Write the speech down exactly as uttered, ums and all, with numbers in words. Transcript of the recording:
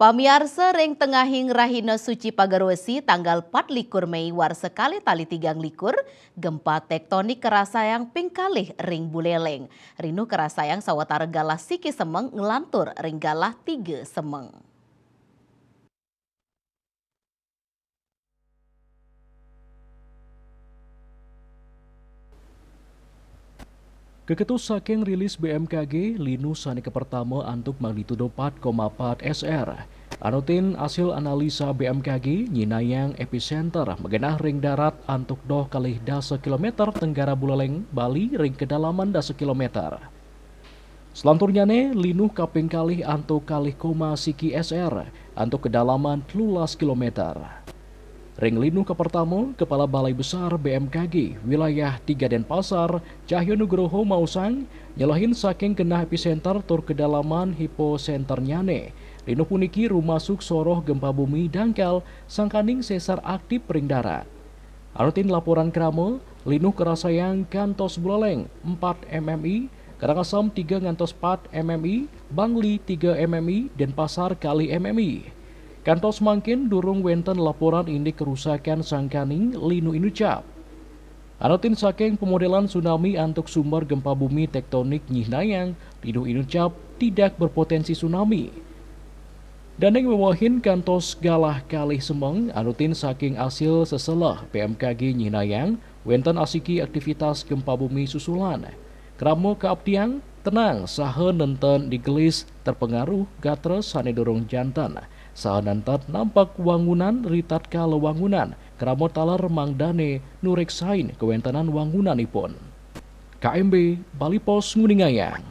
Pamiarsa, ring tengahing rahina suci Pagarwesi tanggal pat likur Mei warsa kalih tali tigang likur, gempa tektonik karasayang ping kalih ring Buleleng. Rinu karasayang sawatara galah siki semeng nglantur ring galah tiga semeng. Keketus saking rilis B M K G, linu sane kapertama antuk magnitudo pat koma pat S R. Anutin asil analisa B M K G, nyinayang episenter magenah ring darat antuk doh kalih dasa kilometer tenggara Buleleng, Bali ring kedalaman dasa kilometer. Selanturnyane, linuh kaping kalih antuk kalih koma siki S R antuk kedalaman telulas kilometer. Ring linuh kapertama, Kepala Balai Besar B M K G wilayah tiga Denpasar, Cahyo Nugroho maosang, nyelehin saking genah episenter tur kedalaman hiposenternyane, linuh puniki rumasuk soroh gempa bumi dangkal sangkaning sesar aktip ring darat. Anutin laporan krama, linuh karasayang kantos Buleleng empat M M I, Karangasem tiga ngantos pat M M I, Bangli tiga M M I, Denpasar kalih M M I. Kantos mangkin durung wenten laporan indik kerusakan sangkaning linu inucap. Anutin saking pemodelan tsunami antuk sumber gempa bumi tektonik nyihnayang, linu inucap tidak berpotensi tsunami. Daning wewehin kantos galah kalih semeng, anutin saking asil seselah B M K G nyihnayang, wenten asiki aktivitas gempa bumi susulan. Krama kaaptiang, tenang, saha nenten digelis terpengaruh gatra sane durung janten. Saha nenten nampek wangunan ritatkala wangunan krama taler mangdane nureksain kawentenan wangunanipun. K M B, Bali Post nguningayang.